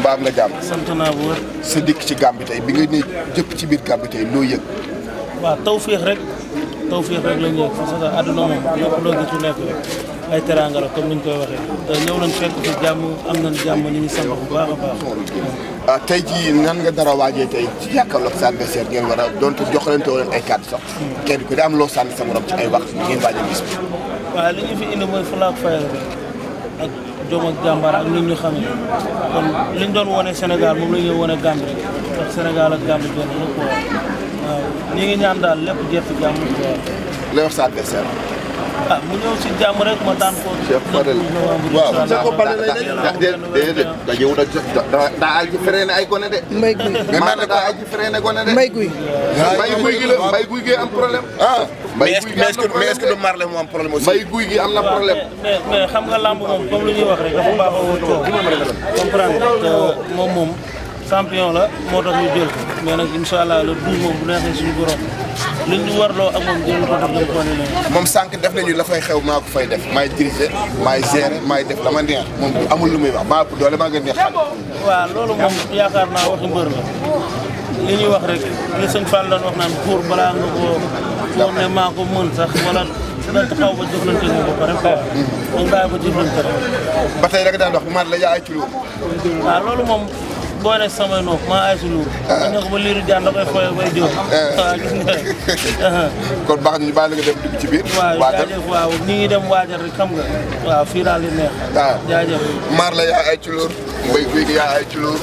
mbaam nga jàmm. sant naa bu wër. sa dikk ci Gambie tey bi nga ne jëpp ci biir Gambie tey loo yëg. waaw tawféex rek la ñu yëg parce que àdduna moom lépp loo gis lu nekk ay teraanga la comme ni ñu koy waxee te ñëw nañ fekk fi jàmm am nañ jàmm ñu ngi sant bu baax a baax. tey jii nan nga dara waajee tey ci jàkkaarloog sa adversaire ngeen war a donte joxalante leen ay kàddu sax. kenn ku ne am loo sànni sa morom ci ay wax ngeen waajal bis bi. waaw li ñu fi indi mooy fulaak fayal rek ak jom ak jàmbaar ak nit ñu xamee kon li ñu doon wane Sénégal moom la ñuy wane Gambie rek ndax Sénégal ak Gambie benn la quoi waaw ñi ngi ñaan daal lépp jeex ci jàmm quoi. lay wax sa adversaire. mu ñëw si jàmm rek ma daan ko. Cheikh Fadel waaw déedéet dajewu daa aji freiné ay gone de. mbay guy mais man daa aji freiné gone de. mbay guy. mbay guy gi am problème. mbay guy gi am na problème mais est-ce que du Marley mu am problème aussi. mbay guy gi am na problème. mais xam nga lamb moom comme lu ñuy wax rek dafa baax a woo coow comprendre te moom champion la moo tax ñu jël ko mais nag incha allah le 12 moom bu neexee suñu borom li ñu warloo ak moom jël ko def ko ne moom sànq def nañu la fay xew maa ko fay def maay diriger maay gérer maay def la ma neex moom amul lu muy wax maa ëpp doole maa gën neex xam. waaw loolu moom yaakaar naa waxi mbër la li ñuy wax rek li sëñ Fall doon wax naan pour balaa nga ko foog ne maa ko mën sax wala da taxaw ba jëflante ñu ba pare quoi. donc bàyyi ko jëflante rek. ba tey rek daan wax bu mat la yaa ay ci lu. waaw loolu moom. boo ne samay noof maa ay si luur. ma ne ko ba liiru jaan da koy foyee bay jóg. waaw gis nga. kon baax na ñu bàyyi la nga dem dugg ci biir. waaw jaajëf waaw ñi ngi dem waajal rek xam nga. waaw fii daal di neex. waaw jaajëf. maar la yaa ay ci luur. mbay guy gi yaa ay ci luur.